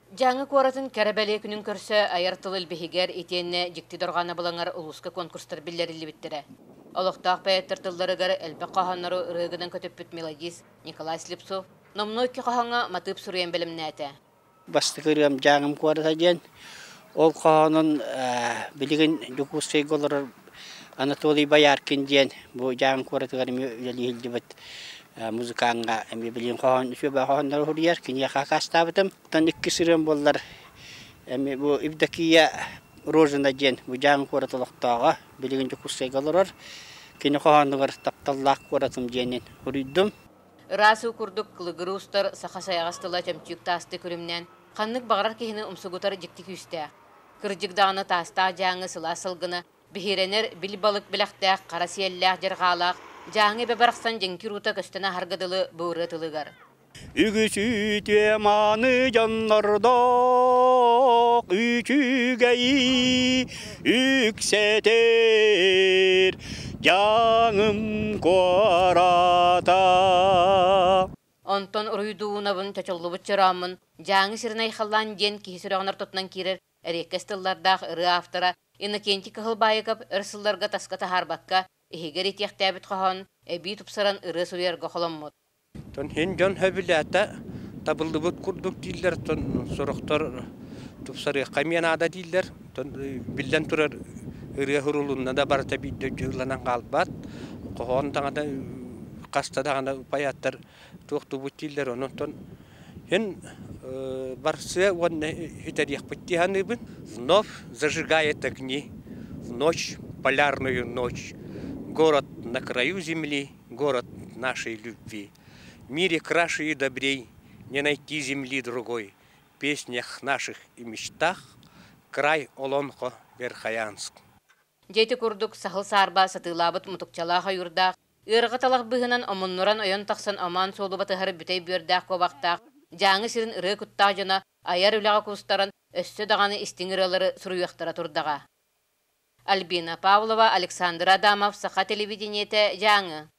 Дьааҥы куоратын кэрэ-бэлиэ күнүн көрсө айар тыл илбиһигэр итиэннэ дьикти дорҕоон абылаҥар улууска конкурстар биллэриллибиттэрэ. Олохтоох поэттар тылларыгар элбэх хоһооннору ырыа гынан көтүппүт мелодист Николай Слепцов номнуо икки хоһооҥҥо матыып суруйан бэлэмнээтэ. Бастакы ырыам «Дьааҥым куората» диэн. Ол хоһоонун билигин Дьокуускайга олорор Анатолий Бояркин диэн бу Дьааҥы куоратыгар эмиэ үлэлии сылдьыбыт музыкаҥҥа эмиэ билигин хоһоон үчүгэй хоһооннору суруйар. Киниэхэ акаастаабытым. Оттон иккис ырыам буоллар эмиэ бу Евдокия Рожина диэн бу Дьааҥы куорат олохтооҕо, билигин Дьокуускайга олорор. Кини хоһоонугар «Тапталлаах куоратым» диэнин суруйдум. Ыраас уу курдук кылыгыр уустар саха сайаҕас тыла чөмчүүк таастыы күлүмнээн, ханнык баҕарар киһини умсугутар дьикти күүстээх. Кырдьык даҕаны таастаах Дьааҥы сылаас сылгыны биһирэнэр бил балык бэлэхтээх хара сиэллээх дьарҕаалаах Дьааҥы эбэ барахсан дьэҥкир уута көстөн аһарга дылы бу ырыа тылыгар. Үгүс үтүө мааны дьоннордоох үчүгэйи үксэтэр Дьааҥым куората. Онтон уруйдуунабын чочуллубут чорооммун Дьааҥы сирин айхаллаан диэн киһи сүрэҕин ортотунан киирэр эриэккэс тыллардаах ырыа автора Иннокентий Кыһылбаайыкап өр сылларга таска таһаарбакка иһигэр иитиэхтээбит хоһоон эбии тупсаран ырыа суруйарга холоммут. Тон дьон сөбүлээтэ, табыллыбыт курдук дииллэр, тон сорохтор тупсарыахха эмиэ наада дииллэр. Тон биллэн турар ырыа сурулунна да барыта биирдэ дьыылланан хаалбат. Хоһоон даҕаны хаста даҕаны поэттар туохтуубут дииллэр. Онон хин барсыа уонна итэриэхпит дии саныыбын. Вновь зажигает огни в ночь, полярную ночь. Город на краю земли, город нашей любви. В мире краше и добрей не найти земли другой. В песнях наших и мечтах край Олонхо Верхоянск. Дьэ ити курдук саһыл саарба сатыылаабыт мутукчалаах ойуурдаах, ыарҕа талах быыһынан омуннуран ойон тахсан омоон суолу батыһар бүтэй бүөрдээх куобахтаах Дьааҥы сирин ырыа куттаах дьоно айар үлэҕэ куустаран өссө даҕаны истиҥ ырыалары суруйуохтара турдаҕа. Альбина Павлова, Александр Адамов, Саха телевидениетэ, Дьааҥы.